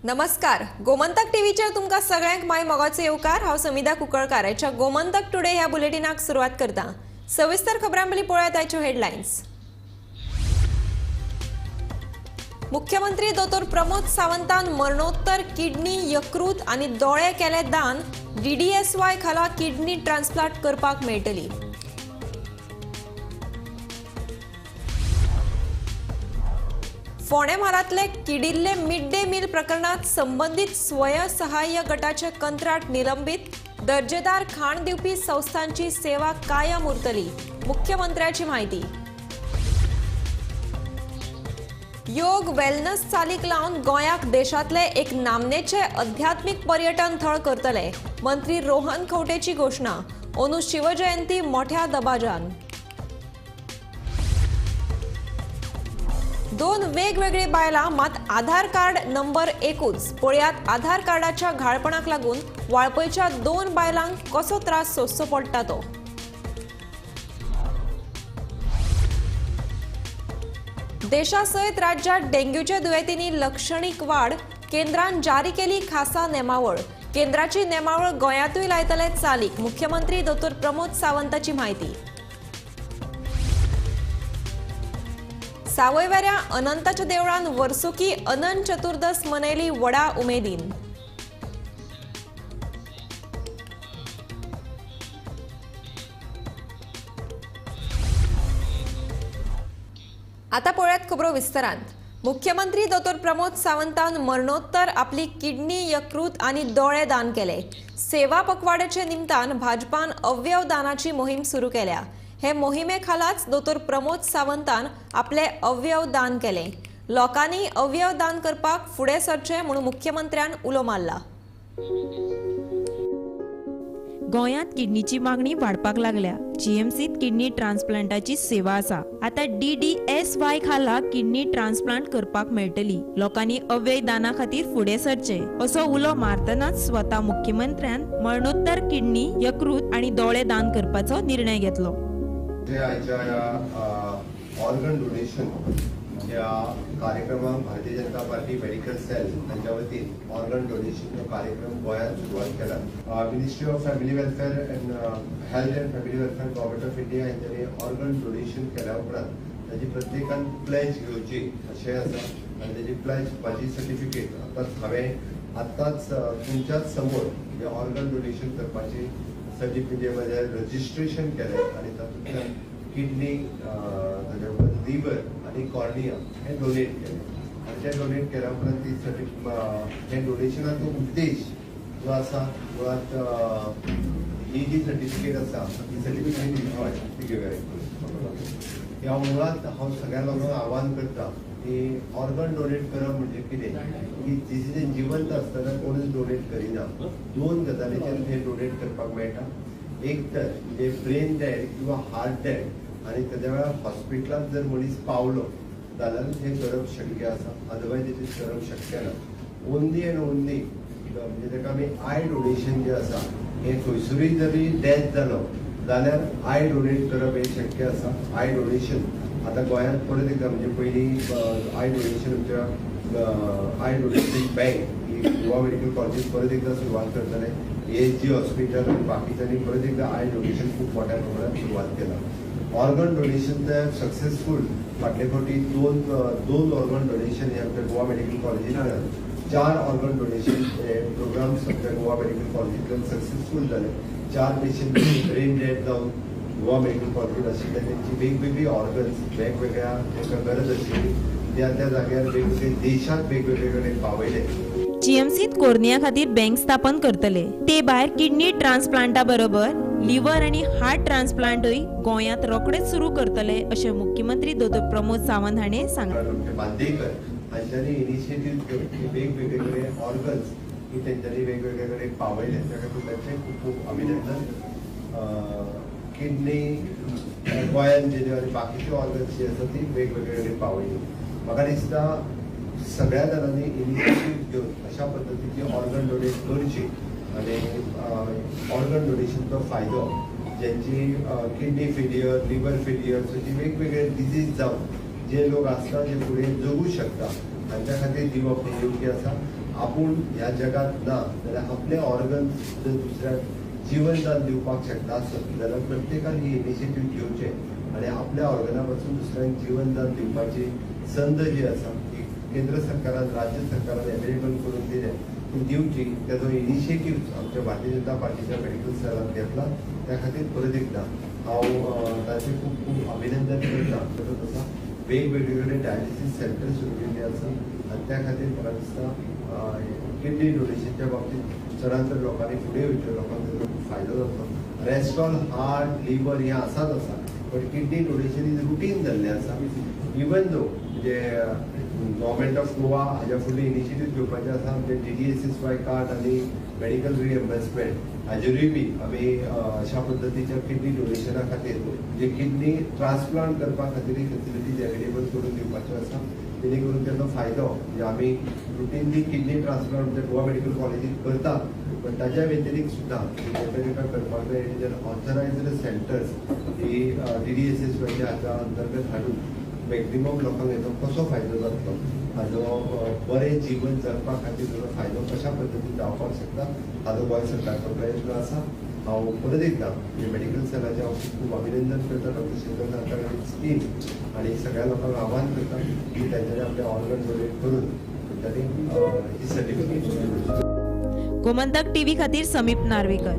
नमस्कार, गोमंतक टीव्हीचेर तुमकां सगळ्यांक माय मोगाचो येवकार. हांव समिधा कुंकळकार आयच्या गोमंतक टुडे ह्या बुलेटिनाक सुरवात करता. सविस्तर खबरां पयलीं पळयात आयच्यो हेडलायन्स. मुख्यमंत्री दोतोर प्रमोद सावंतान मरणोत्तर किडनी, यकृत आनी दोळे केले दान. डीडीएसवाय खाला किडनी ट्रान्सप्लांट करपाक मेळटली. फोंडें म्हालांतले किडिल्ले मिड डे मील प्रकरणात संबंदीत स्वयंसहाय्य गटाचे कंत्राट निलंबीत. दर्जेदार खाण दिवपी संस्थांची सेवा कायम उरतली, मुख्यमंत्र्याची म्हायती. योग वेलनस चालीक लावन गोंयाक देशांतले एक नामनेचे अध्यात्मीक पर्यटन थळ करतले, मंत्री रोहन खंवटेची घोशणा. अंदू शिवजयंती मोठ्या दबाजान. दोन वेगवेगळी बायलां मात आधार कार्ड नंबर एकूच. पळयात आधार कार्डाच्या घाळपणाक लागून वाळपयच्या दोन बायलांक कसो त्रास सोंसचो पडटा तो. देशासयत राज्यात डेंग्यूच्या दुयेंतींनी लक्षणीक वाड. केंद्रान जारी केली खासा नेमावळ. केंद्राची नेमावळ गोंयांतूय लायतले चालीक, मुख्यमंत्री दोतोर प्रमोद सावंताची म्हायती. सावयवेऱ्या अनंताच्या देवळान वर्सुकी अनंत चतुर्दस मनयली व्हडा उमेदीन. आता पळयात खबरो विस्तारान. मुख्यमंत्री दोतोर प्रमोद सावंतान मरणोत्तर आपली किडनी, यकृत आनी दोळे दान केले. सेवा पखवाड्याचे निमतान भाजपान अवयव दानाची मोहीम सुरू केल्या. हे मोहिमे खालाच दोतोर प्रमोद सावंतान आपले अवयव दान केले. लोकांनी अवयव दान करपाक फुडें सरचें म्हणून मुख्यमंत्र्यान उलो मारला. गोंयांत किडनीची मागणी वाडपाक लागल्या. जीएमसीत किडनी ट्रान्सप्लांटाची सेवा आसा. आतां डीडीएसवाय खाला किडनी ट्रान्सप्लांट करपाक मेळटली. लोकांनी अवयव दाना खातीर फुडें सरचें असो उलो मारतनाच स्वता मुख्यमंत्र्यान मरणोत्तर किडनी, यकृत आनी दोळे दान करपाचो निर्णय घेतलो. आयच्या ह्या ऑर्गन डोनेशन ह्या कार्यक्रमाक Bharatiya Janata party medical sale हांच्या वतीन ऑर्गन डोनेशन कार्यक्रम गोंयांत सुरवात केला. Ministry of family welfare and health and family welfare government of India हांच्यांनी ऑर्गन डोनेशन केल्या उपरांत ताजी प्रत्येकान प्लेज घेवची अशें आसा आनी ताजी प्लेज म्हाजी सर्टिफिकेट आतांच हांवें आत्ताच तुमच्याच समोर म्हणजे ऑर्गन डोनेशन करपाची सर्टिफिकेट म्हजें रजिस्ट्रेशन केलें आनी तातूंतल्यान किडनी, ताज्या उपरांत लिवर आनी कॉर्निया हें डोनेट केलें आनी तें डोनेट केल्या उपरांत ती हें डोनेशनाचो उद्देश जो आसा मुळांत ही जी सर्टिफिकेट आसा ही सर्टिफिकेट हय ती घेवया. ह्या मुळांत हांव सगळ्या लोकांक आव्हान करता की ऑर्गन डोनेट करप म्हणजे कितें की जिचे जिवंत आसतना कोणूच डोनेट करिना. दोन गजालीचेर हें डोनेट करपाक मेळटा. एक तर म्हणजे ब्रेन डेड किंवा हार्ट डेड आनी ताज्या वेळार हॉस्पिटलांत जर मनीस पावलो जाल्यार हें करप शक्य आसा, अदरवायज it is करप शक्य ना. ओन्ली एंड ओन्ली म्हणजे ताका आमी I donation जें आसा हें खंयसरूय जरी डेथ जालो जाल्यार I donate करप हें शक्य आसा. I donation आतां गोंयांत परत एकदां म्हणजे पयलीं I donation आमच्या I donation bank he Goa medical कॉलेजीत परत एकदां सुरवात करतले. एएसजी हॉस्पिटल आनी बाकीच्यांनी परत एकदां I donation खूब मोठ्या प्रमाणात सुरवात केला. ऑर्गन डोनेशन तर सक्सेसफूल फाटले फावटी दोन ऑर्गन डोनेशन हे आमच्या गोवा मेडिकल कॉलेजींतल्यान 4 ऑर्गन डोनेशन हे प्रोग्राम्स आमच्या गोवा मेडिकल कॉलेजींतल्यान सक्सेसफूल जाले. 4 पेशंट ब्रेन डेड जावन गोवा मेडिकल कॉलेजीत आशिल्ले तेंची वेगवेगळी ऑर्गन्स वेगवेगळ्या तांकां गरज आशिल्ली त्या त्या जाग्यार वेगवेगळे देशांत वेगवेगळे कडेन पावयले. जीएमसीत कोर्निया खातीर बँक स्थापन करतले. ते भायर किडनी ट्रान्सप्लांटा बरोबर लिव्हर आनी हार्ट ट्रान्सप्लांटूय गोंयांत रोखडेच सुरू करतले अशें मुख्यमंत्री दोतोर प्रमोद सावंत हाणें सांगलें. डॉक्टर बांदेकर हांच्यांनी इनिशिएटीव घेवन की वेगवेगळे कडेन ऑर्गन्स ही तेंच्यांनी वेगवेगळे कडेन पावयले. त्या खातीर तांचें खूब खूब अभिनंदन. किडनी गोंयांत गेल्यो आनी बाकीच्यो ऑर्गन्स जी आसा ती वेगवेगळे कडेन पावयली. म्हाका दिसता सगळ्या जाणांनी इनिशिएटीव घेवन अशा पद्दतीची ऑर्गन डोनेट करची आनी ऑर्गन डोनेशनचो फायदो ज्यांची किडनी फेलियर, लिव्हर फेलियर अशी वेगवेगळे डिजीज जावन जे लोक आसता जे फुडें जगू शकता तांच्या खातीर दिवप हें योग्य आसा. आपूण ह्या जगात ना जाल्यार आपले ऑर्गन जर दुसऱ्याक जीवनदान दिवपाक शकता आसत जाल्यार प्रत्येकान ही इनिशिएटीव घेवचें आनी आपल्या ऑर्गना पासून दुसऱ्यांक जीवनदान दिवपाची संद जी आसा ती केंद्र सरकारान राज्य सरकारान एवेलेबल करून दिल्या ती दिवची. तेजो इनिशिएटीव आमच्या भारतीय जनता पार्टीच्या मेडिकल सेलान घेतला. त्या खातीर परत एकदां हांव ताचें खूब खूब अभिनंदन करता. तसोच आसा वेगवेगळे कडेन डायलिसीस सेंटर सुरू केल्ली आसा आनी त्या खातीर म्हाका दिसता किडनी डोनेशनच्या बाबतींत चडांत चड लोकांनी फुडें येवचें, लोकांक ताजो खूब फायदो जातलो. रेस्टॉल हार्ट लिवर हें आसाच आसा, but kidney donation is routine जाल्लें आसा. इवन दो म्हणजे गव्हर्मेंट ऑफ गोवा हाज्या फुडले इनिशिएटीव घेवपाचें आसा, म्हणजे DDSSY card आनी मेडिकल रिएम्बर्समेंट हाजेरूय बी आमी अशा पद्दतीच्या किडनी डोनेशना खातीर म्हणजे किडनी ट्रान्सप्लांट करपा खातीर फेसिलिटीज एवेलेबल करून दिवपाच्यो आसा, जेणे करून ताजो फायदो म्हणजे आमी रुटीनली किडनी ट्रान्सप्लांट म्हणजे गोवा मेडिकल कॉलेजीत करतात, पण ताज्या व्यतिरिक्त सुद्दां जेका जेका करपाक जाय जर ऑथरायज्ड सेंटर्स ही DDSSY हाच्या अंतर्गत हाडून मॅक्झिमम लोकांक हेजो कसो फायदो जातलो, हाजो बरें जीवन जगपा खातीर ताजो फायदो कशा पद्दतीन जावपाक शकता हाजो गोंय सरकारचो प्रयत्न आसा. हांव परत एकदां मेडिकल सेलाचें हांव खूब खूब अभिनंदन करता डॉक्टर शेखर नायक आनी टीम आनी सगळ्या लोकांक आव्हान करता की तांच्यांनी आपले ऑर्गन डोनेट करून तांच्यांनी ही सर्टिफिकेट. गोमंतक टीव्ही खातीर समीप नार्वेकर.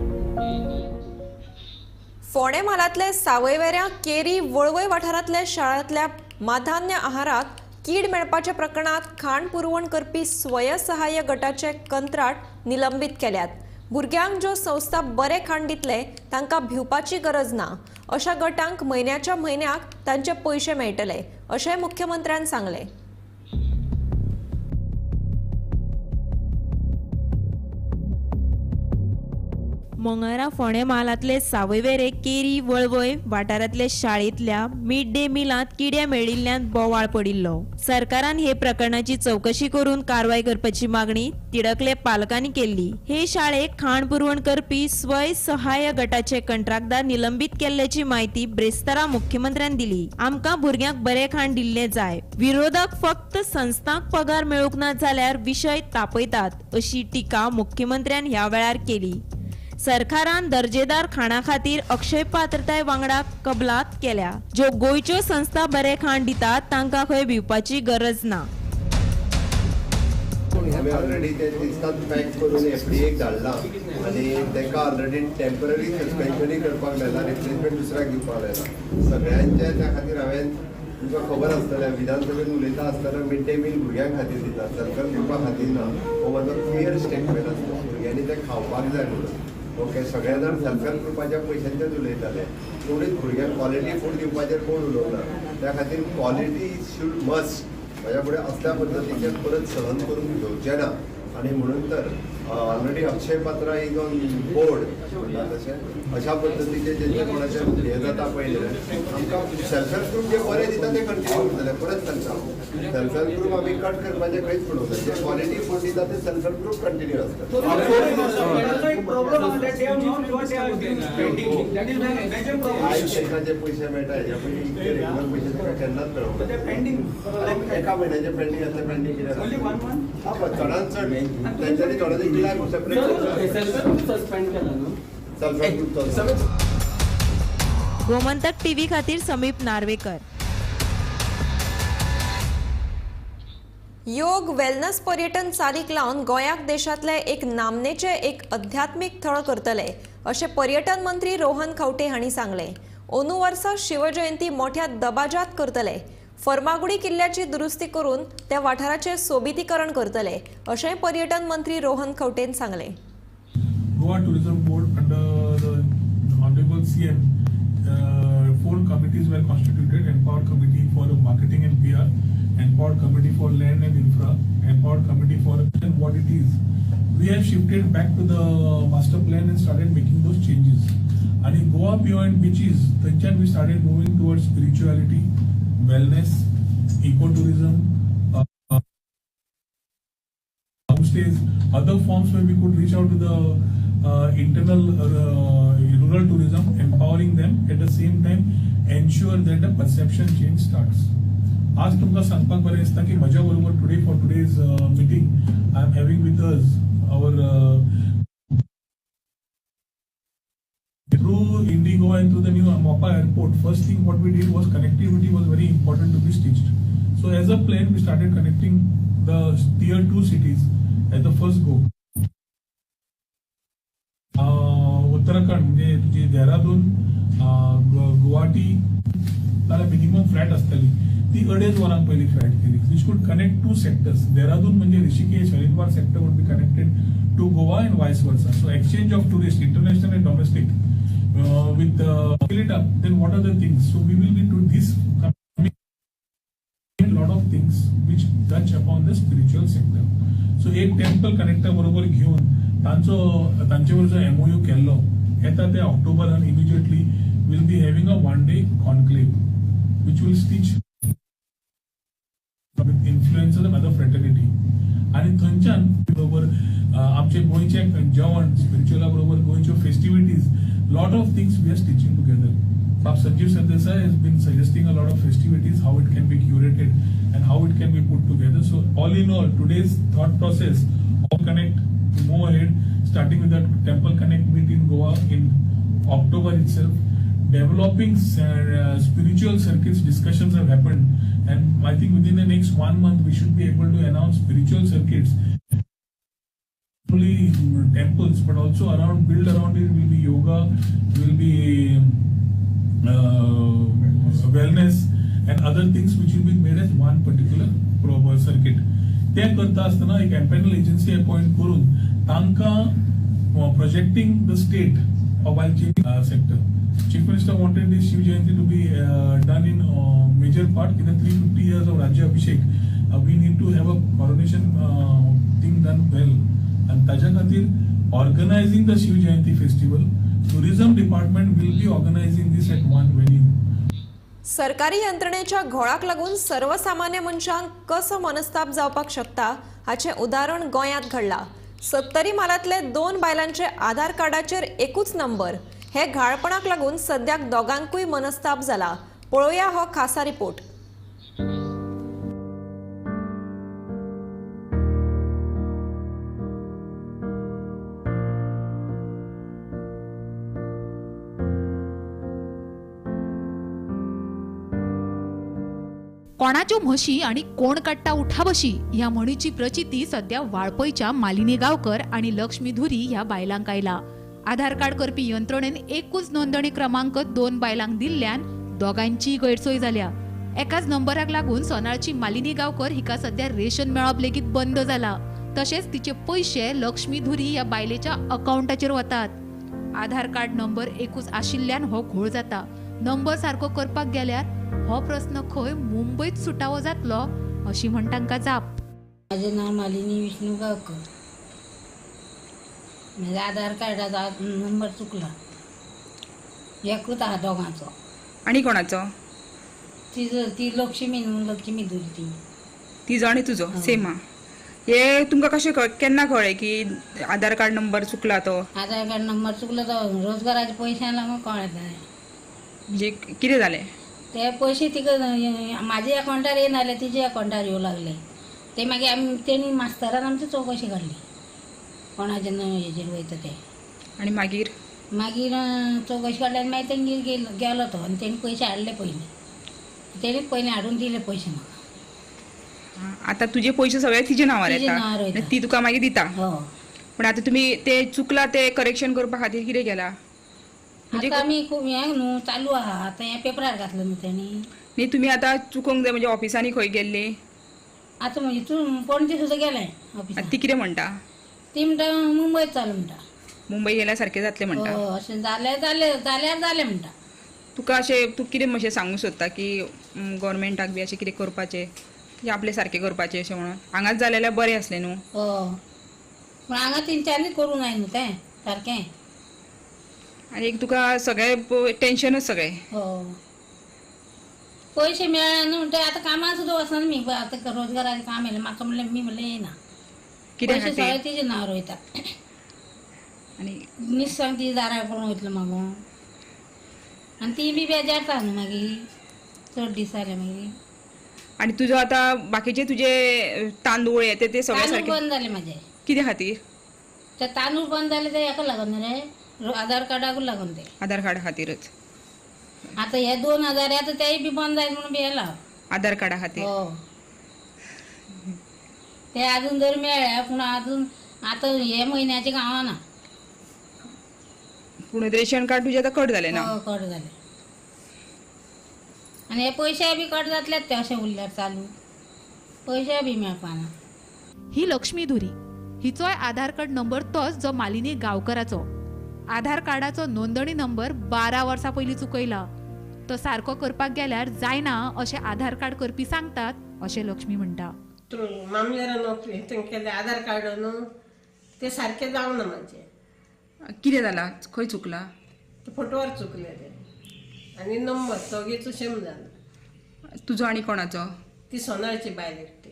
फोंडें म्हालांतले सावयवेऱ्यां केरी वळवय वाठारांतल्या शाळांतल्या माधान्य आहाराक कीड मेळपाच्या प्रकरणात खाण पुरवण करपी स्वयंसहाय्य गटाचे कंत्राट निलंबीत केल्यात. भुरग्यांक ज्यो संस्था बरें खाण दितले तांकां भिवपाची गरज ना, अशा गटांक म्हयन्याच्या म्हयन्याक तांचे पयशे मेळटले अशें मुख्यमंत्र्यान सांगलें. मंगळारा फोंडें म्हालांतले सावयवेरें केरी वळवय वाठारांतल्या शाळेंतल्या मिड डे मिलांत किडे मेळिल्ल्यान बोवाळ पडिल्लो. सरकारान हे प्रकरणाची चवकशी करून कारवाय करपाची मागणी तिडकले पालकांनी केल्ली. हे शाळेक खाण पुरवण करपी स्वयंसहाय्य गटाचे कंत्राटदार निलंबीत केल्ल्याची म्हायती ब्रेस्तारा मुख्यमंत्र्यान दिली. आमकां भुरग्यांक बरें खाण दिल्लें जाय, विरोधक फक्त संस्थांक पगार मेळूंक ना जाल्यार विशय तापयतात अशी टिका मुख्यमंत्र्यान ह्या वेळार केली. सरकारान दर्जेदार खाणा खातीर अक्षय पात्रताय वांगडा कबलात केल्या. ज्यो गोंयच्यो संस्था बरें खाण दितात तांकां खंय भिवपाची गरज ना. आमी ऑलरेडी ते दिसतात पॅक करून FDA धाडला आनी तांकां ऑलरेडी टेम्पररी सस्पेन्शनूय करपाक लायला, रिप्लेसमेंट दुसऱ्याक दिवपाक लायला. सगळ्यांचे त्या खातीर हांवें तुमकां खबर आसतलें विधानसभेत उलयता आसतना मिड डे मील भुरग्यां खातीर दिता, सरकार दिवपा खातीर ना. हो म्हाजो क्लियर स्टेटमेंट आसता, भुरग्यांनी तें खावपाक जाय म्हणून. ओके, सगळे जाण सेल्फ हेल्प ग्रुपाच्या पयशांचेच उलयताले, कोणूच भुरग्यांक क्वॉलिटी फूड दिवपाचेर कोण उलोवना. त्या खातीर क्वॉलिटी should must म्हाज्या फुडें असल्या पद्दतीचें परत सहन करून घेवचें ना. आनी म्हणून तर already Akshaya Patra is on board म्हणटा तशें अशा पद्दतीचें जेंचे कोणाचें हें जाता पयलें आमकां सेल्फ हेल्प ग्रूप जे बरें दिता ते कंटिन्यू उरतले. परत सांगता, सेल्फ हेल्प ग्रूप आमी कट करपाचें खंयच पडूंक ना. जे क्वॉलिटी फूड दिता ते सेल्फ हेल्प ग्रूप कंटिन्यू आसता. आयज जे पयशे मेळटा हेज्या पयलीं इतके रेगुलर पयशे ताका केन्नाच मेळूंक ना. एका म्हयन्याचे पेंडींग आसले पेंडींग कितें आसा चडांत चड त्यांच्यानी थोड्यांनी दिला सेपरेट सस्पेंड केला न्हू self help group. Gomantak TV खातीर समीप नार्वेकर. योग वेलनस पर्यटन चालीक लावन गोंयाक देशांतलें एक नामनेचें एक अध्यात्मीक थळ करतले अशें पर्यटन मंत्री रोहन खंवटे हांणी सांगलें. अंदू वर्सा शिवजयंती मोठ्या दबाज्यात करतले. फर्मागुडी किल्ल्याची दुरुस्ती करून त्या वाठाराचें सोबितीकरण करतले अशें पर्यटन मंत्री रोहन खंवटेन सांगलें. Goa Tourism Board under the Honorable CM, 4 committees were constituted: Empowered Committee for Marketing and PR, Empowered Committee for Land and Infra, Empowered Committee for and what it is. We have shifted back to the master plan and started making those changes. And in Goa Beyond Beaches, then we started moving towards spirituality, wellness, ecotourism, homestays, other forms where we could reach out to the internal rural tourism, empowering them, at the same time ensure that the perception change starts. आज तुमकां सांगपाक बरें दिसता की म्हज्या बरोबर today for today's meeting I am having with us our through Indigo and through the new Mopa airport. First thing what we did was connectivity was very important to be stitched. So as a plan, we started connecting the tier 2 cities at the first go. Uttarakhand म्हणजे तुजी देहरादून, गुवाहाटी नाल्यार minimum flight आसतली ती 2.5 वरां पयलीं flight केली, which could connect 2 sectors. Dehradun म्हणजे Rishikesh, Haridwar sector would be connected to Goa and vice versa. So exchange of tourist, international and domestic, with fill it up, then what are the things? So we will be to this lot of things which touch upon the spiritual sector. So एक temple connector बरोबर घेवन तांचो तांचे बरोबर जो MOU केल्लो येता ते ऑक्टोबरान immediately will be having a 1 day conclave which will stitch with influencers and other fraternity. आनी थंयच्यान बरोबर आमचे गोंयचे जेवण स्पिरिच्युअला बरोबर गोंयच्यो festivities, lot of things we are stitching together. Bab Sanjeev Sardesai has been suggesting a lot of festivities, how it can be curated and how it can be put together. So all in all, today's thought process of connect to move ahead, starting with the Temple Connect meet in Goa in October itself, developing spiritual circuits discussions have happened, and I think within the next 1 month we should be able to announce spiritual circuits, not only temples but also around, build around it will be yoga, will be wellness and other things which will be made as one particular proper circuit. ते करता आसतना एक empanel agency appoint करून तांकां projecting the state while sector. Chief Minister wanted this Shiv Jayanti to be done in major part. In the 350 years of Rajya Abhishek, we need to have a coronation thing done well. And ताज्या खातीर organizing the Shiv Jayanti festival, tourism department will be organizing this at one venue. सरकारी यंत्रणेच्या घोळाक लागून सर्वसामान्य मनशांक कसो मनस्ताप जावपाक शकता हाचें उदाहरण गोंयांत घडलां. सत्तरी म्हालांतले 2 बायलांचे आधार कार्डाचेर एकूच नंबर, हे घाळपणाक लागून सद्याक दोगांकूय मनस्ताप जाला. पळोवया हो खासा रिपोर्ट. कोणाच्यो म्हशी आणि कोण काडटा उठाबशी ह्या म्हणीची प्रचिती सध्या वाळपयच्या मालिनी गांवकर आणि लक्ष्मी धुरी ह्या बायलांक आयला. आधार कार्ड करपी यंत्रणेन एकूच नोंदणी क्रमांक 2 बायलांक दिल्ल्यान दोगांचीय गैरसोय जाल्या. एकाच नंबराक लागून सोनाळची मालिनी गांवकर हिका सध्या रेशन मेळप लेगीत बंद जाला. तशेंच तिचे पयशे लक्ष्मी धुरी ह्या बायलेच्या अकावंटाचेर वतात. आधार कार्ड नंबर एकूच आशिल्ल्यान हो घोळ जाता. नंबर सारको करपाक गेल्यार हो प्रस्न खंय मुंबयत सुटावो जातलो अशी म्हण तांकां जाप. माझे नाव मालिनी विष्णू गावकर. माझ्या आधार कार्डाचा नंबर चुकला, एकूच आहा दोगांचो. आनी कोणाचो? ती लक्ष्मी न्हू, लक्ष्मी धुरी ती. तिजो आनी तुजो सेम आहा. हे तुमकां कशें केन्ना कळ्ळें की आधार कार्ड नंबर चुकला तो? आधार कार्ड नंबर चुकलो तो रोजगाराच्या पयशां लागून कळ्ळें. म्हणजे कितें जालें? ते पयशे तिका माझ्या अकावंटार येयनासले, तिच्या अकावंटार येवं लागले. ते मागीर आमी तेणी मास्तरान आमची चवकशी काडली कोणाचे हेजेर वयता ते. आनी मागीर? मागीर चवकशी काडली आनी मागीर तेंगेर गेलो तो आनी तेणी पयशे हाडले पयलीं, तेणी पयलीं हाडून दिले पयशे म्हाका. आतां तुजे पयशे सगळे तिजे नांवार येता, ती तुका मागीर दिता. हो. पण आतां तुमी ते चुकला ते करेक्शन करपा खातीर कितें केलां? आतां आमी खूब हें न्हू चालू आहा, आतां हें पेपरार घातलं न्हू तेणी. न्ही तुमी आतां चुकोंक जाय म्हणजे ऑफिसांनी खंय गेल्ली? आतां म्हणजे तूं पणजे सुद्दां गेलें ऑफिसांत. ती कितें म्हणटा? ती म्हणटा मुंबयत चाल म्हणटा. मुंबय गेल्यार सारकें जातलें म्हणटा? अशें जाल्यार जालें, जाल्यार जालें म्हणटा. तुका अशें तूं कितें मातशें सांगूंक सोदता की गव्हर्मेंटाक बी अशें कितें करपाचें की आपलें सारकें करपाचें अशें म्हणून? हांगाच जालें जाल्यार बरें आसलें न्हू. हय, पूण हांगा तेंच्यांनी करूंक जाय न्हू तें सारकें. आनी एक तुका सगळें टेन्शनच सगळें. हो, पयशे मेळ्ळे न्हू म्हणटा आतां कामां सुद्दां वचना मी, आतां रोजगाराचें काम येयलें म्हाका, म्हणलें मी म्हणलें येयना. कित्या पयशे सगळे तिजे नांवार वयता. आनी निसंग तिजे दारार करून वयतलो मागून, आनी ती बी बेजारता न्हू मागीर चड दीस जाले मागीर. आनी तुजो आतां बाकीचे तुजे तांदूळ हे ते सगळे तांदूळ सारके बंद जाले माझे. कित्या खातीर? ते तांदूळ बंद जाले ते हेका लागून रे, आधार कार्डाकूच लागून ते. आधार कार्डा खातीरच. आतां हे 2000 येता तेय बी बंद जायत म्हणून भियेला. आधार कार्डा खातीर. हो, ते अजून जर मेळ्ळे पूण अजून आतां हे म्हयन्याचे गावना. पूण रेशन कार्ड तुजें आतां कट जालें ना? हो, कट जालें. आनी हे पयशे बी कट जातले ते अशें उरल्यार चालू, पयशे बी मेळपाना. ही लक्ष्मी धुरी हिचोय आधार कार्ड नंबर तोच जो मालिनी गांवकराचो. आधार कार्डाचो नोंदणी नंबर 12 वर्सां पयलीं चुकयला, तो सारको करपाक गेल्यार जायना अशें आधार कार्ड करपी सांगतात अशें लक्ष्मी म्हणटा. मामलेरान हितून केलें आधार कार्ड न्हू, ते सारकें जावना म्हाजें. कितें जालां, खंय चुकलां? ते फोटवार चुकले ते आनी नंबर दोगीचो सेम जाला. तुजो आनी कोणाचो? ती सोनाळची बायल एकटी.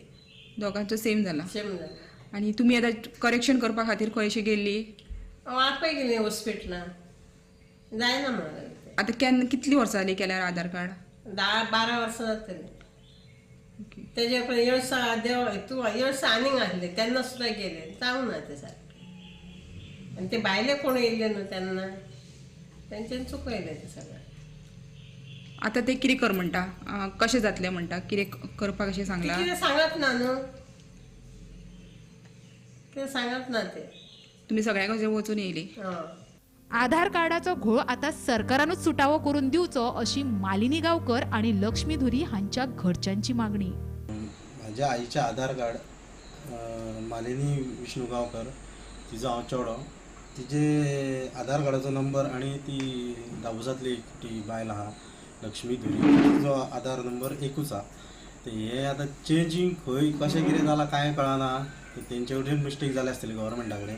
दोगांचो सेम जाला? सेम जाला. आनी तुमी आतां करेक्शन करपा खातीर खंय अशी गेल्ली? हांव आपय गेली हॉस्पिटलान, जायना म्हणून लागलें. आतां केन्ना कितलीं वर्सां जालीं केल्यार आधार कार्ड? 10-12 वर्सां जातलीं. तेजे उपरांत येळसा देव तूं येळसा आनीक आसले तेन्ना सुद्दां गेले, जावना ते सारकें. आनी ते भायले कोण येयल्ले न्हू तेन्ना तेंच्यानी चुकयलें तें सगळें. आतां ते कितें कर म्हणटा, कशें जातलें म्हणटा, कितें करपाक अशें सांगलां? कितें सांगत ना न्हू, कितें सांगत ना ते. तुमी सगळ्या कशें वचून येयली? आधार कार्डाचो घोळ आतां सरकारानूच सुटावो करून दिवचो अशी मालिनी गांवकर आनी लक्ष्मी धुरी हांच्या घरच्यांची मागणी. म्हाज्या आईचें आधार कार्ड मालिनी विष्णू गांवकर, तिजो हांव चेडो, तिजे आधार कार्डाचो नंबर आनी ती दाबोसांतली ती बायल आहा लक्ष्मी धुरी, तिजो आधार नंबर एकूच आहा. ते हे आतां चेंजींग खंय कशें कितें जालां कांय कळना, तेंचे कडेन मिस्टेक जाल्या आसतली गव्हर्मेंटा कडेन.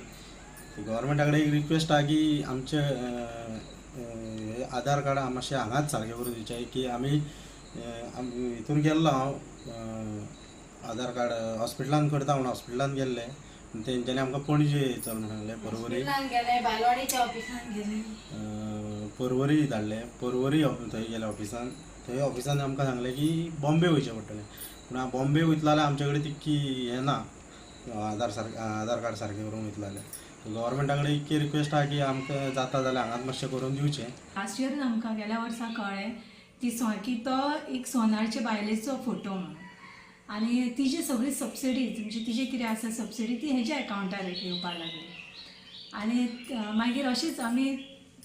गव्हर्मेंटा कडेन एक रिक्वेस्ट आहा की आमचें आधार कार्ड मातशें हांगाच सारकें करून दिवचें की आमी हितून गेल्लो हांव आधार कार्ड हॉस्पिटलान करता म्हणून हॉस्पिटलान गेल्ले, तेंच्यांनी आमकां पणजे चल म्हणून सांगलें, पर्वरी पर्वरी धाडले, पर्वरी थंय गेले ऑफिसान, थंय ऑफिसान आमकां सांगलें की बॉम्बे वयचें पडटलें. पूण बॉम्बे वयतलो जाल्यार आमचे कडेन तितकी हें ना, आधार सारकें आधार कार्ड सारकें करूंक वयतलो जाल्यार. गव्हर्मेंटा कडेन इतकी रिक्वेस्ट आहा की आमकां जाता जाल्यार हांगाच मातशें करून दिवचें. लास्ट इयर आमकां गेल्या वर्सा कळ्ळें ती की तो एक सोनारचे बायलेचो फोटो म्हणून, आनी तिजी सगळी सबसिडीज म्हणजे तिजे कितें आसा सबसिडी ती हेज्या एकावंटार येवपाक लागली. आनी मागीर अशेंच आमी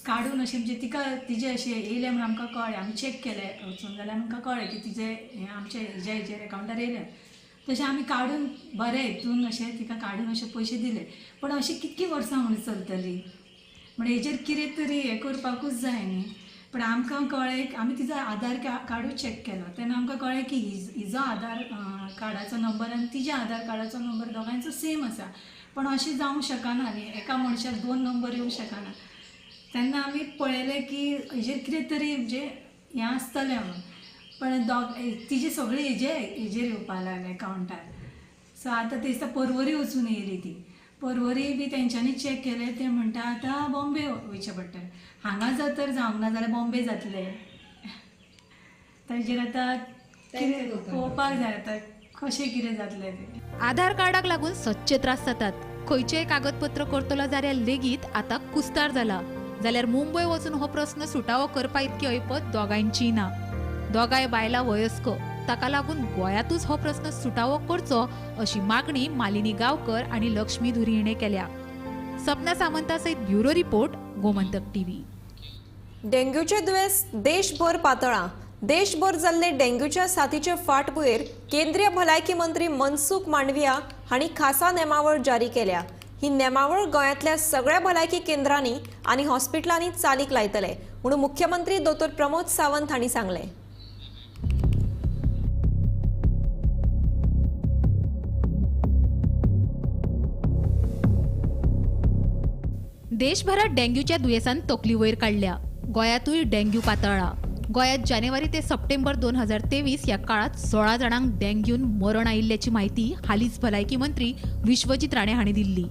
काडून अशें म्हणजे तिका तिजें अशें येयलें म्हणून आमकां कळ्ळें, आमी चॅक केलें वचून जाल्यार आमकां कळ्ळें की तिजें हें आमच्या हेज्या हेजेर एकावंटार येयलें. तशें आमी काडून बरें हितून अशें तिका काडून अशें पयशे दिले. पूण अशें कितकीं वर्सां म्हणून चलतली, म्हण हेजेर कितें तरी हें करपाकूच जाय न्ही. पूण आमकां कळ्ळें, आमी तिजो आधार कार्डूच चॅक केलो तेन्ना आमकां कळ्ळें की हिजो आधार कार्डाचो नंबर आनी तिज्या आधार कार्डाचो नंबर दोगांयचो सेम आसा. पूण अशें जावंक शकना न्ही, एका मनशाक 2 नंबर येवंक शकना. तेन्ना आमी पळयलें की हेजेर कितें तरी म्हणजे हें आसतलें म्हणून, पण तिजी सगळी हेजे हेजेर येवपाक लागले एकावंटार. सो आतां ते दिसता पर्वरी वचून येयली ती, पर्वरी बी तेंच्यांनी चॅक केलें, ते म्हणटा आतां बॉम्बे वयचें पडटलें, हांगा जर तर जावंक ना जाल्यार बॉम्बे जातलें. ताजेर आतां कितें पळोवपाक जाय आतां कशें कितें जातलें तें. आधार कार्डाक लागून सदचे त्रास जातात, खंयचेय कागदपत्र करतलो जाल्यार लेगीत आतां कुस्तार जाला. जाल्यार मुंबय वचून हो प्रस्न सुटावो करपा इतकी ऐपत दोगांयची ना. दोगांय बायलां वयस्क, ताका लागून गोंयांतूच हो प्रस्न सुटावो करचो अशी मागणी मालिनी गांवकर आनी लक्ष्मी धुरी हिणें केल्या. सपना सामंता सयत ब्युरो रिपोर्ट, गोमंतक टीव्ही. डेंग्यूचे दुयेंस देशभर पातळां. देशभर जाल्ले डेंग्यूच्या साथीचे फाटभुंयेर केंद्रीय भलायकी मंत्री मनसुख मांडविया हांणी खासा नेमावळ जारी केल्या. ही नेमावळ गोंयांतल्या सगळ्या भलायकी केंद्रांनी आनी हॉस्पिटलांनी चालीक लायतले म्हणून मुख्यमंत्री दोतोर प्रमोद सावंत हांणी सांगलें. देशभरात डेंग्यूच्या दुयेंसान तकली वयर काडल्या. गोंयांतूय डेंग्यू पातळ्ळा. गोंयांत जानेवारी ते सप्टेंबर 2023 ह्या काळात 16 जाणांक डेंग्यून मरण आयिल्ल्याची म्हायती हालींच भलायकी मंत्री विश्वजीत राणे हांणी दिल्ली.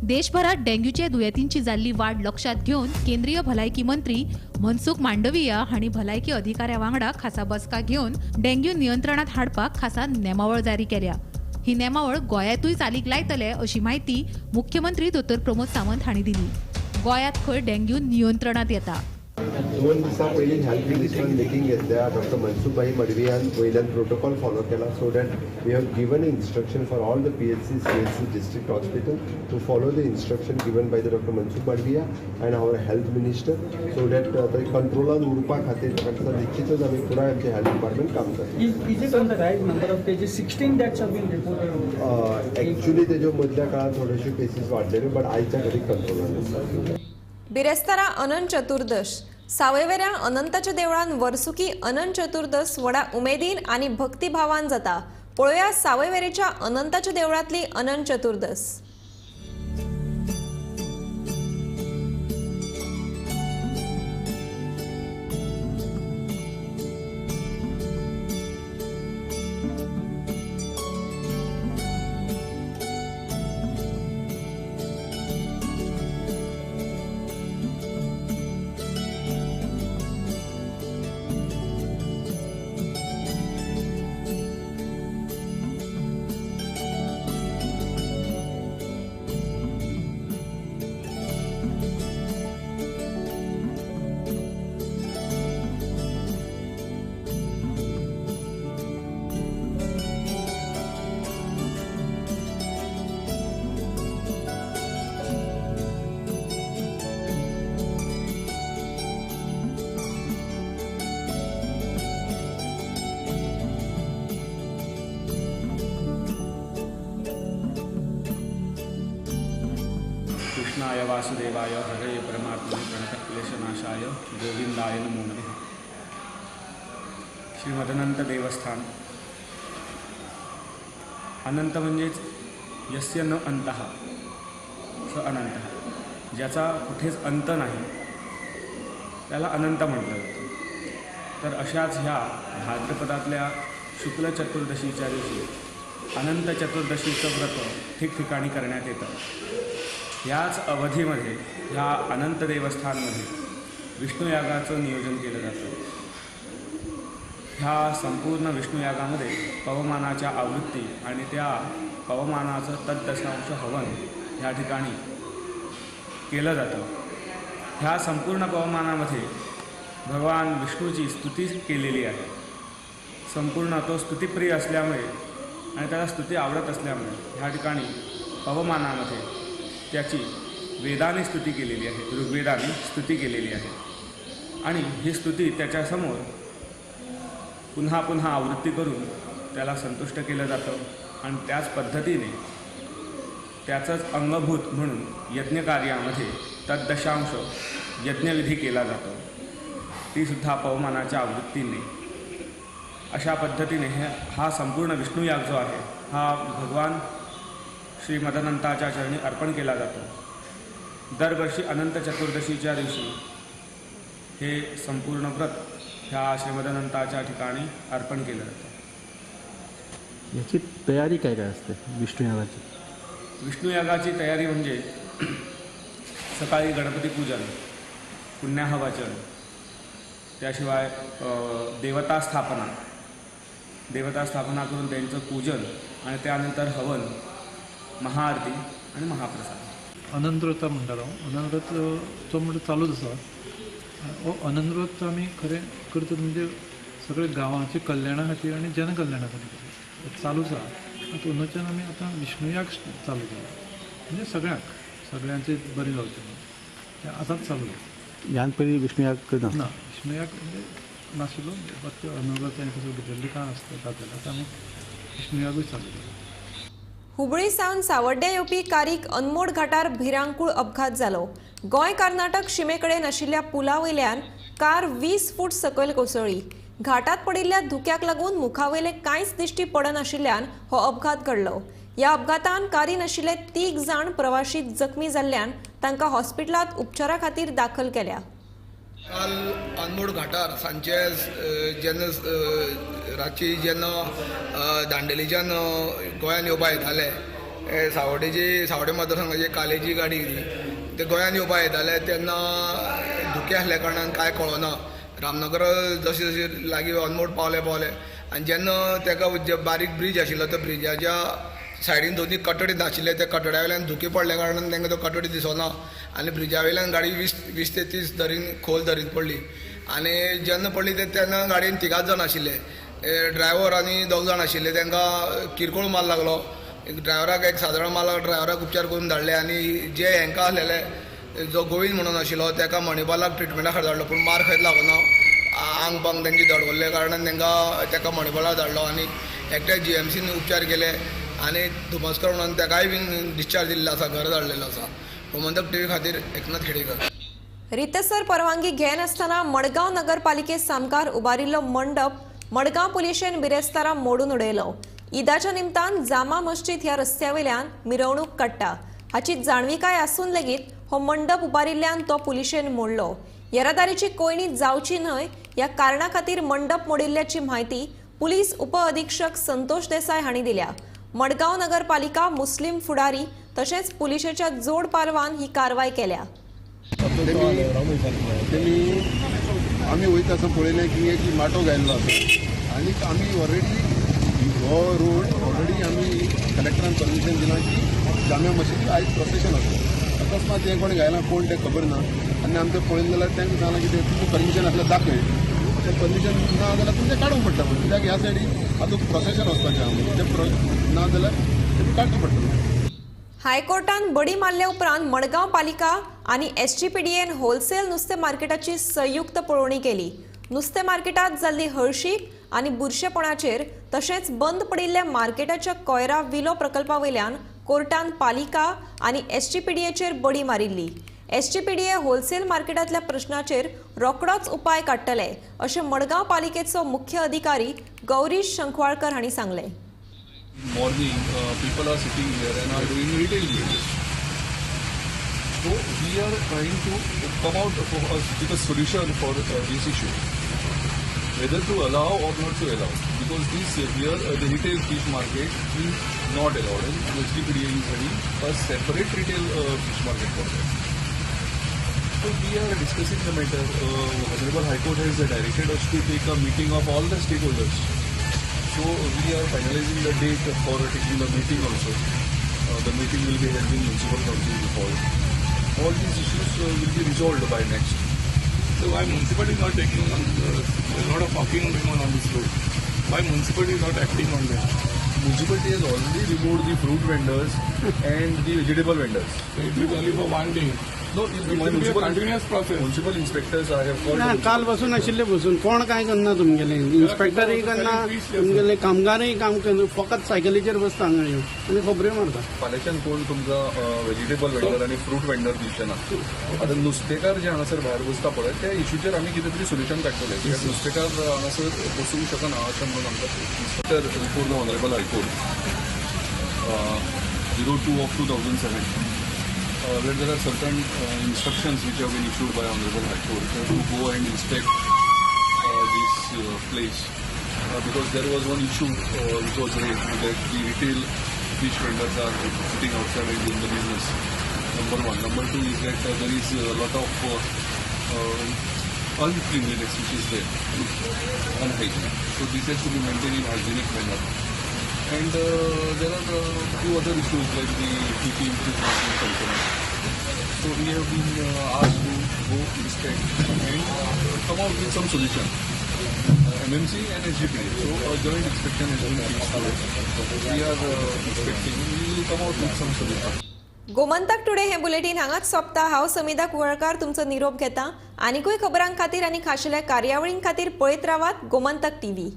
देशभरात डेंग्यूच्या दुयेंतींची जाल्ली वाड लक्षात घेवन केंद्रीय भलायकी मंत्री मनसुख मांडविया हांणी भलायकी अधिकाऱ्या वांगडा खासा बसका घेवन डेंग्यू नियंत्रणात हाडपाक खासा नेमावळ जारी केल्या. ही नेमावळ गोंयांतूय चालीक लायतले अशी माहिती मुख्यमंत्री दोतोर प्रमोद सावंत हांणी दिली. गोंयांत खंय डेंग्यू नियंत्रणात येता. 2 दिसां पयलीं हेल्थ मिनिस्टरान मिटींग घेतल्या. डॉक्टर मनसुखभाई मडवियान वयल्यान प्रोटोकॉल फॉलो केला so that we have given instruction for all the PHC CHC district hospital to follow the instruction given by the doctor Mansukh Mandaviya and our health minister so that ते कंट्रोलान उरपा खातीर ताका निश्चितच आमी पुराय आमचें health department काम करता. Is it on the right number of cases? 16 deaths have been reported. Actually तेज्यो मदल्या काळांत थोड्योश्यो केसीस वाडलेल्यो बट आयच्या घडीक कंट्रोलान आसा. बिरेस्तारा अनंत चतुर्दश सावयवेऱ्या अनंताच्या देवळान वर्सुकी अनंत चतुर्दश व्हडा उमेदीन आनी भक्तिभावान जाता. पळोवया सावयवेरेच्या अनंताच्या देवळांतली अनंत चतुर्दश. कृष्णाय वासुदेवाय हरे परमात्मने प्रणतक्लेशनाशाय गोविंदाय नमो नमः. श्रीमदनंत देवस्थान. अनंत म्हणजेच यस्य न अंतः स अनंतः, ज्याचा कुठेच अंत नाही त्याला अनंत म्हटलं जातं. तर अशाच ह्या भाद्रपदातल्या शुक्ल चतुर्दशीच्या दिवशी अनंत चतुर्दशीचं व्रत ठिकठिकाणी करण्यात येतं. याच अवधीमध्ये ह्या अनंत देवस्थानमध्ये विष्णुयागाचं नियोजन केलं जातं. ह्या संपूर्ण विष्णुयागामध्ये पवमानाच्या आवृत्ती आणि त्या पवमानाचं तद्दशांश हवन ह्या ठिकाणी केलं जातं. ह्या संपूर्ण पवमानामध्ये भगवान विष्णूची स्तुती केलेली आहे. संपूर्ण तो स्तुतिप्रिय असल्यामुळे आणि त्याला स्तुती आवडत असल्यामुळे ह्या ठिकाणी पवमानामध्ये त्याची वेदाने स्तुती केलेली आहे, ऋग्वेदाने स्तुती केलेली आहे आणि ही स्तुती त्याच्यासमोर पुन्हा पुन्हा आवृत्ती करून त्याला संतुष्ट केलं जातं आणि त्याच पद्धतीने त्याचंच अंगभूत म्हणून यज्ञकार्यामध्ये तद्दशांश यज्ञविधी केला जातो, तीसुद्धा पवमानाच्या आवृत्तीने. अशा पद्धतीने हा संपूर्ण विष्णुयाग जो आहे हा भगवान श्री मदनंताच्या चरणी अर्पण केला जातो. दरवर्षी अनंत चतुर्दशीच्या दिवशी हे संपूर्ण व्रत ह्या श्रीमदनंताच्या ठिकाणी अर्पण केलं जातं. याची तयारी काय काय असते विष्णुयागाची? विष्णुयागाची तयारी म्हणजे सकाळी गणपती पूजन, पुण्याहवाचन, त्याशिवाय देवता स्थापना, देवता स्थापना करून त्यांचं पूजन आणि त्यानंतर हवन, महाआरती आणि महाप्रसाद. अनंतव्रत म्हणटालो, अनंतव्रत तो म्हणटा चालूच आसा. हो अनंतव्रत आमी खरें करतात म्हणजे सगळे गांवाचे कल्याणा खातीर आनी जनकल्याणा खातीर चालूच आसा. आतां अंदूच्यान आमी आतां विष्णुयाग चालू केला, म्हणजे सगळ्यांक सगळ्यांचें बरें जावचें म्हणून तें आतांच चालू जालें. ह्यान पयलीं विष्णुयाग करना? ना, विष्णुयाग म्हणजे नाशिल्लो, फक्त अनंतव्रत कसो भितरलें काम आसता जातालें. आतां आमी विष्णुयागूय चालू केला. हुबळी सावन सावड्ड्या येवपी कारीक अनमोड घाटार भिरांकूळ अपघात जालो. गोंय कर्नाटक शिमे कडेन आशिल्ल्या पुला वयल्यान कार 20 फूट सकयल कोसळ्ळी. घाटात पडिल्ल्या धुक्याक लागून मुखावयले कांयच दिश्टी पडनाशिल्ल्यान हो अपघात घडलो. ह्या अपघातान कारीन आशिल्ले 3 जाण प्रवाशी जखमी जाल्ल्यान तांकां हॉस्पिटलांत उपचारा खातीर दाखल केल्या. काल अनमोड घाटार सांजचे जेन्ना रातची जेन्ना दांडेलीच्यान गोंयान येवपा येताले सावडेची, सावडे मतदारसंघाची कालेची गाडी ती, ते गोंयांत येवपाक येताले तेन्ना धुकें आसल्या कारणान कांय कळना. रामनगर जशें जशें लागीं अनमोड पावले पावले आनी जेन्ना ताका जे बारीक ब्रीज आशिल्लो त्या ब्रिजाच्या सायडीन दोनूय कटडे नाशिल्ले, त्या कटड्या वयल्यान धुकें पडल्या कारणान तांकां तो कटडी दिसना आनी ब्रिजा वयल्यान गाडी 20 ते 30 दरीन, खोल दरीन पडली. आनी जेन्ना पडली ते तेन्ना गाडयेन तिगाच जाण आशिल्ले, ड्रायव्हर आनी दोग जाण आशिल्ले. तांकां किरकोळ मार लागलो. एक ड्रायव्हराक एक सादारण मार लागलो. ड्रायव्हराक उपचार करून धाडले आनी जे हांकां आसलेले, जो गोविंद म्हणून आशिल्लो, ताका मणिपालाक ट्रिटमेंटा खातीर धाडलो, पूण मार खंयच लागना. आंग पांग तेंची दडवल्ले कारणान तांकां ताका मणिपालाक धाडलो आनी एकट्याक जीएमसीन उपचार केले आनी धुमसकर म्हणून ताकाय बीन डिस्चार्ज दिल्लो आसा, घरा धाडलेलो आसा. गोमंतक टीव्ही खातीर एकनाथ खेडेकर. रितसर परवानगी घेनासतना मडगांव नगरपालिके सामकार उबारिल्लो मंडप मडगांव पुलिशेन बिरेस्तारा मोडून उडयलो. ईदाच्या निमतान जामा मस्जिद ह्या रस्त्या वयल्यान मिरवणूक काडटा हाची जाणविकाय आसून लेगीत हो मंडप उबारिल्ल्यान तो पुलिशेन मोडलो. येरादारीची कोंयडी जावची न्हय ह्या कारणा खातीर मंडप मोडिल्ल्याची म्हायती पुलीस उपअधिक्षक संतोष देसाय हांणी दिल्या. मडगांव नगरपालिका, मुस्लीम फुडारी तशेंच पुलिशेच्या जोड पालवान ही कारवाय केल्या. तेमी आमी वयता आसतना पळयलें की एक माटो घायल्लो आसा आनी आमी ऑलरेडी हो रोड ऑलरेडी आमी कलेक्टरान परमिशन दिलां की जाम्या मशिदीक आयज प्रोसेशन आसा. अकस्मात हें कोणें घायलां, कोण तें खबर ना. आनी आमकां पळयलें जाल्यार तांकां सांगलां की तें तुमकां परमिशन आसल्यार दाखय, तें परमिशन ना जाल्यार तुमचें काडूंक पडटा म्हणून, कित्याक ह्या सायडीन आतां प्रोसेशन वचपाचें आहा म्हणून तें ना जाल्यार तें काडचें पडटलें. हायकोर्टान बडी मारल्या उपरांत मडगांव पालिका आनी एसजीपीडीएन होलसेल नुस्तें मार्केटाची संयुक्त पळोवणी केली. नुस्तें मार्केटात जाल्ली हळशीक आनी बुरशेपणाचेर तशेंच बंद पडिल्ल्या मार्केटाच्या कोयरा विलो प्रकल्पा वयल्यान कोर्टान पालिका आनी एसजीपीडीएचेर बडी मारिल्ली. एसजीपीडीए होलसेल मार्केटांतल्या प्रश्नाचेर रोखडोच उपाय काडटले अशें मडगांव पालिकेचो मुख्य अधिकारी गौरीश शंखवाळकर हांणी सांगलें. Morning, people are sitting here and are doing retail business. So we are trying to come out with a solution for this issue, whether to allow or not to allow, because this here the retail fish market is not allowed, and SGPDA is having a separate retail fish market for that. So we are discussing the matter. Honorable High Court has directed us to take a meeting of all the stakeholders. So we are finalizing the date for taking the meeting also. The meeting will be held in Municipal Council Hall. All these issues will be resolved by next. So why municipality is not taking on, a lot of parking going on this road? Why municipality is not acting on that? Municipality has already removed the fruit vendors and the vegetable vendors. So it is only for one day. No, It will be a continuous process. Municipal inspectors I have called. ना, काल बसून आशिल्ले बसून कोण कांय करना. तुमगेले इन्स्पेक्टरय करना, तुमगेले कामगारय काम करना, फकत सायकलीचेर बसता हांगा येवन आनी खबऱ्यो मारता. फाल्यांच्यान कोण तुमकां व्हेजिटेबल वेंडर आनी फ्रूट वेंडर दिवचे ना. आतां नुस्तेकार जे हांगासर भायर बसता पळय, त्या इशूचेर आमी कितें तरी सोल्युशन काडटले, कित्याक नुस्तेकार हांगासर बसूंक शकना अशें म्हणून आमकां. तर before the Honourable High Court 02 of 2007, where there are certain instructions which have been issued by Honorable High Court to go and inspect this place because there was one issue which was raised that the retail fish vendors are sitting outside and doing the business. Number one. Number two is that there is a lot of uncleanliness which is there, unhygienic. So this has to be maintained in hygienic manner. And there are few other issues like the TP which is not being functional. So we have been asked to go inspect and come out with some solution. MMC and SGPDA. So a joint inspection has been fixed today. We are inspecting. We will come out with some solution. Gomantak today हें bulletin हांगाच सोंपता. हांव समिधा कुवळकार तुमचो निरोप घेता. आनिकूय खबरां खातीर आनी खाशेल्या कार्यावळीं खातीर पळयत रावात गोमंतक टीव्ही.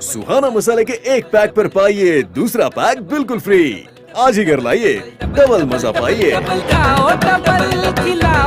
सुहाना मसाले के एक पैक पर पाइए दूसरा पैक बिल्कुल फ्री. आज ही घर लाइए. डबल मजा पाइए। डबल खाओ, डबल खिलाओ।